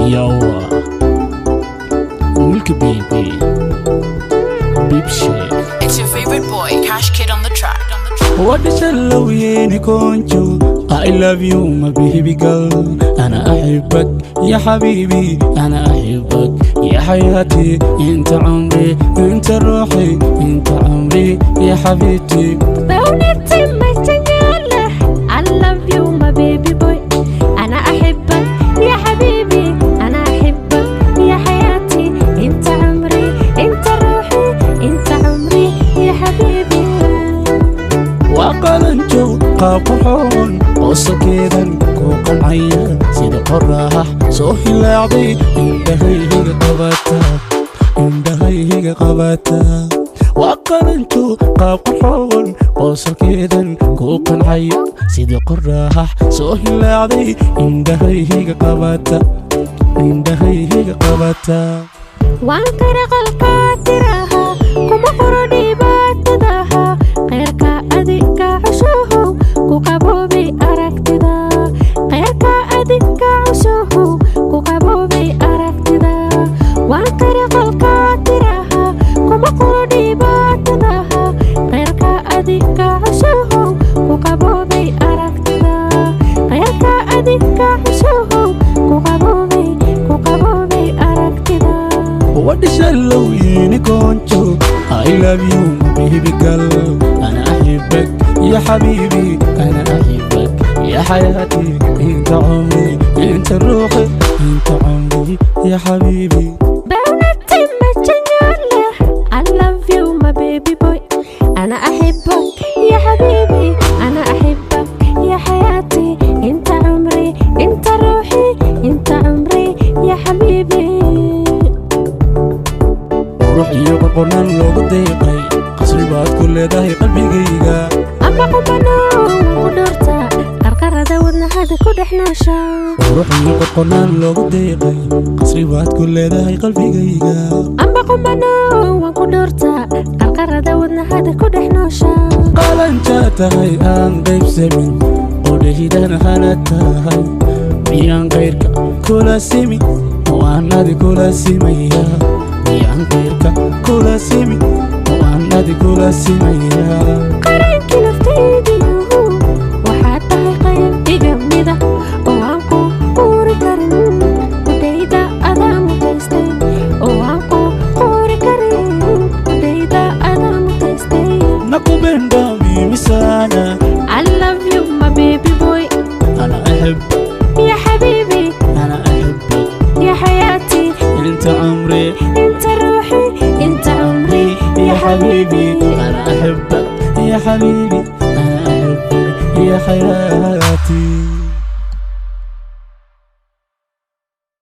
Yawa Milky Baby Bib Sheikh. It's your favorite boy, Cash Kid on the track. On the track. wadhashalowyeeni konjo. I love you, my baby girl. أنا أحبك يا حبيبي، أنا أحبك يا حياتي، أنت عمري، أنت روحي، أنت عمري يا حبيبتي. በእውነት ትመቸኛለህ። I love you, my baby boy. أنا أحبك يا حبيبي، أنا أحبك يا حياتي، أنت عمري، أنت روحي، أنت عمري يا حبيبي. Waa qalanjow qaab qurxoon, qosolkeedan ku qancaya, sida qorax soo hilaacday indhahayga qabata, indhahayga qabata. Waa qalanjow qaab qurxoon, qosolkeedan ku qancaya, sida qorax soo hilaacday indhahayga qabata, indhahayga qabata. Waan qira qalkaa tiraha, kuma qoro dhibaatadaha, qeyrka adika cushuhu ku qaboobay aragtida, qeyrka adika cushuhu ku qaboobay aragtida. Waan qira qalkaa tiraha, kuma qoro dhibaatadaha, qeyrka adika cushuhu ku qaboobay aragtida, qeyrka adika cushuhu ku qaboobay, ku qaboobay aragtida. wadhashalowyeeni konjo. I love you, my baby girl. أنا أحبك يا حبيبي، أنا أحبك يا حياتي، أنت عمري، أنت روحي، أنت عمري يا حبيبي. በእውነት ትመቸኛለህ። I love you, my baby boy. أنا أحبك يا حبيبي، أنا أحبك يا حياتي، أنت عمري، أنت روحي، أنت عمري يا حبيبي. Qurux iyo qorqornaan loogu deeqay, qasri baad ku leedahay qalbigayga. Ama qubano waan ku dhurta, qarqarada wadnahada ku dhex noosha. Qurux iyo qorqornaan loogu deeqay, qasri baad ku leedahay qalbigayga. Amba qubano waan ku dhurta, qarqarada wadnahada ku dhex noosha. Qalanjaa tahay aan qaybsamin, qodhahidan hana tahay, miyaan qayrka kula simi oo aan adi kula simaya? Miyaan qayrka kula simi oo aan adi kula simaya? Qarankii naftaydiyo waxaad tahay qayb iga mida oo aan ku quuri karin, udayda adaa mutaystay, oo aan ku quuri karin, udayda adaa mutaystay. Nakupenda mimi sana. I love you, my baby boy. أنا أحبك. يا حبيبي. أنا أحبك. يا حياتي. أنت عمري. انت روحي، انت عمري. يا حبيبي، أنا أحبك يا حبيبي، أنا أحبك يا حياتي.